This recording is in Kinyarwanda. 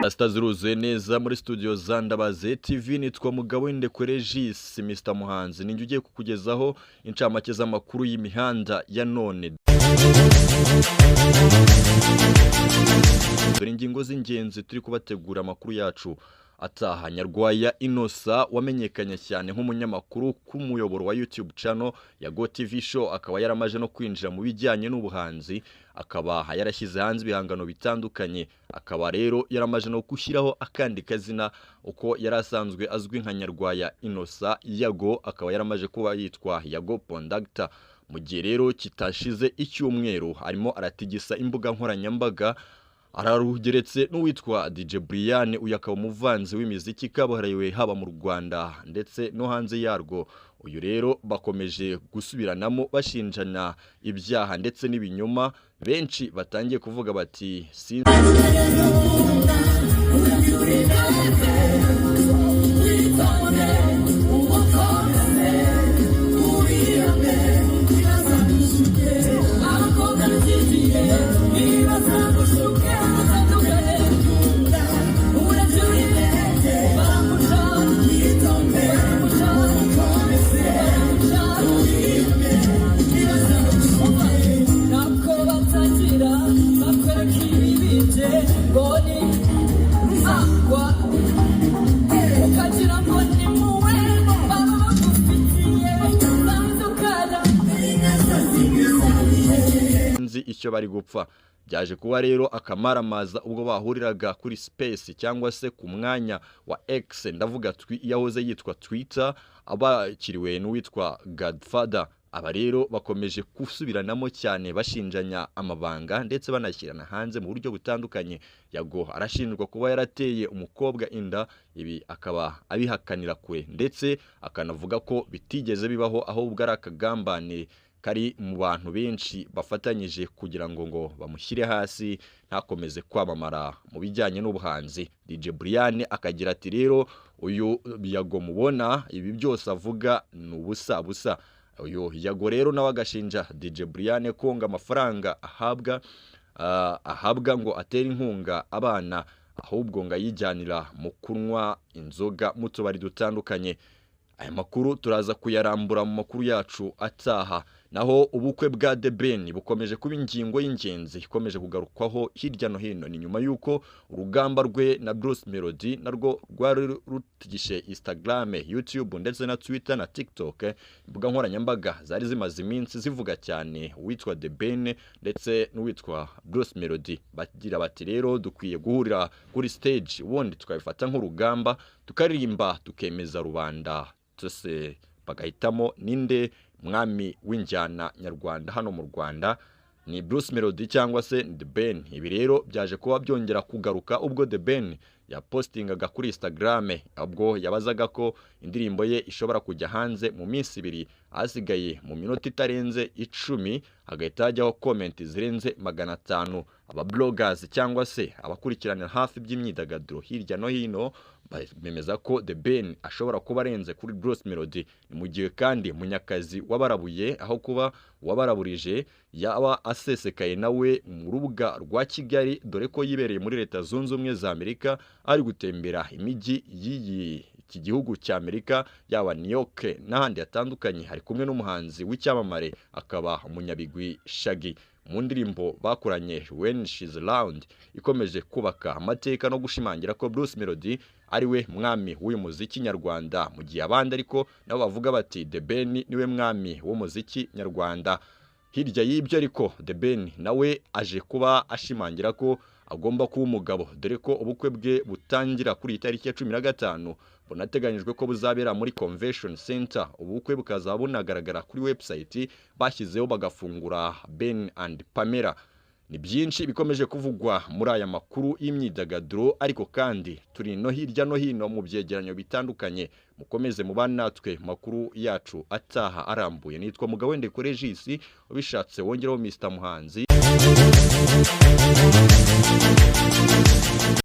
Saa sita ziruzuye neza muri studio za Ndabaze TV. Nitwa Mugabo Ndekwe Regis, Mr Muhanzi, ninjye ugiye kukugezaho incamake z'amakuru y'imihanda ya none. Dore ingingo z'ingenzi turi kubategura amakuru yacu ataha. Nyarwaya Innocent wamenyekanye cyane nk'umunyamakuru k'umuyoboro wa YouTube channel ya Go TV Show, akaba yaramaje no kwinjira mu bijyanye n'ubuhanzi, akaba yarashyize hanze ibihangano bitandukanye, akaba rero yaramaje no gushyiraho akandi kazina. Uko yari asanzwe azwi nka Nyarwaya Innocent Yago, akaba yaramaje kuba yitwa Yago Pondacta. Mu gihe rero kitashize icyumweru arimo aratigisa imbuga nkoranyambaga, ararugeretse n'uwitwa DJ Brian. Uyu akaba umuvanzi w'imiziki kabuhariwe haba mu Rwanda ndetse no hanze yarwo. Uyu rero bakomeje gusubiranamo, bashinjana ibyaha ndetse n'ibinyoma. Benshi batangiye kuvuga bati sinzi Ntabwo batangira bakwereka ibibije ngo ni agwa, ukagira ngo ni muwe baba bagufitiye, banza ukajya nzi icyo bari gupfa. Byaje kuba rero akamaramaza ubwo bahuriraga kuri space cyangwa se ku mwanya wa X, ndavuga yahoze yitwa Twitter, abakiriwe n'uwitwa Godfather. Aba rero bakomeje gusubiranamo cyane, bashinjanya amabanga ndetse banashyirana hanze mu buryo butandukanye. Yago arashinjwa kuba yarateye umukobwa inda, ibi akaba abihakanira kure ndetse akanavuga ko bitigeze bibaho, ahubwo ari akagambane kari mu bantu benshi bafatanyije kugira ngo bamushyire hasi ntakomeze kwamamara mu bijyanye n'ubuhanzi. DJ Brian akagira ati: "Rero uyu Yago mubona, ibi byose avuga ni ubusa busa." Uyu Yago rero nawe agashinja DJ Brian ko ngo amafaranga ahabwa ngo atere inkunga abana, ahubwo ngo ayijyanira mu kunywa inzoga mu tubari dutandukanye. Aya makuru turaza kuyarambura mu makuru yacu ataha. Naho ubukwe bwa The Ben bukomeje kuba ingingo y'ingenzi ikomeje kugarukwaho hirya no hino. Ni nyuma y'uko urugamba rwe na Bruce Melody narwo rwari rutigise Instagram, YouTube ndetse na Twitter na TikTok. Imbuga nkoranyambaga zari zimaze iminsi zivuga cyane uwitwa The Ben ndetse n'uwitwa Bruce Melody, bagira bati: "Rero dukwiye guhurira kuri stage, ubundi tukabifata nk'urugamba, tukaririmba, tukemeza rubanda twese, bagahitamo ninde mwami w'injyana nyarwanda hano mu Rwanda, ni Bruce Melody cyangwa se The Ben." Ibi rero byaje kuba byongera kugaruka ubwo The Ben yapostingaga kuri Instagram, ubwo yabazaga ko indirimbo ye ishobora kujya hanze mu minsi 2 ahasigaye, mu minota itarenze 10 hagahita hajyaho comment zirenze 500. Aba bloggers cyangwa se abakurikiranira hafi by'imyidagaduro hirya no hino bemeza ko The Ben ashobora kuba arenze kuri Bruce Melody. Ni mu gihe kandi Munyakazi wabarabuye aho kuba wabaraburije yaba asesekaye nawe mu rubuga rwa Kigali, dore ko yibereye muri Leta Zunze Ubumwe za Amerika, ari gutembera imijyi y'iyi iki gihugu cya Amerika, yaba New York n'ahandi hatandukanye, ari kumwe n'umuhanzi w'icyamamare akaba umunyabigwi Shaggy mu ndirimbo bakoranye When She's Around, ikomeje kubaka amateka no gushimangira ko Bruce Melody ari we mwami w'uyu muziki nyarwanda, mu gihe abandi ariko nabo bavuga bati The Ben niwe mwami w'umuziki nyarwanda. Hirya y'ibyo ariko, The Ben nawe aje kuba ashimangira ko agomba kuba umugabo, dore ko ubukwe bwe butangira kuri iyi tariki ya 15, bunateganyijwe ko buzabera muri Convention Center. Ubukwe bukazaba bunagaragara kuri website bashyizeho, bagafungura Ben and Pamela. Ni byinshi bikomeje kuvugwa muri aya makuru y'imyidagaduro, ariko kandi turi no hirya no hino mu byegeranyo bitandukanye. Mukomeze mubane natwe mu makuru yacu ataha arambuye. Nitwa Mugabo Ndekwe Regis, ubishatse wongereho Mr Muhanzi.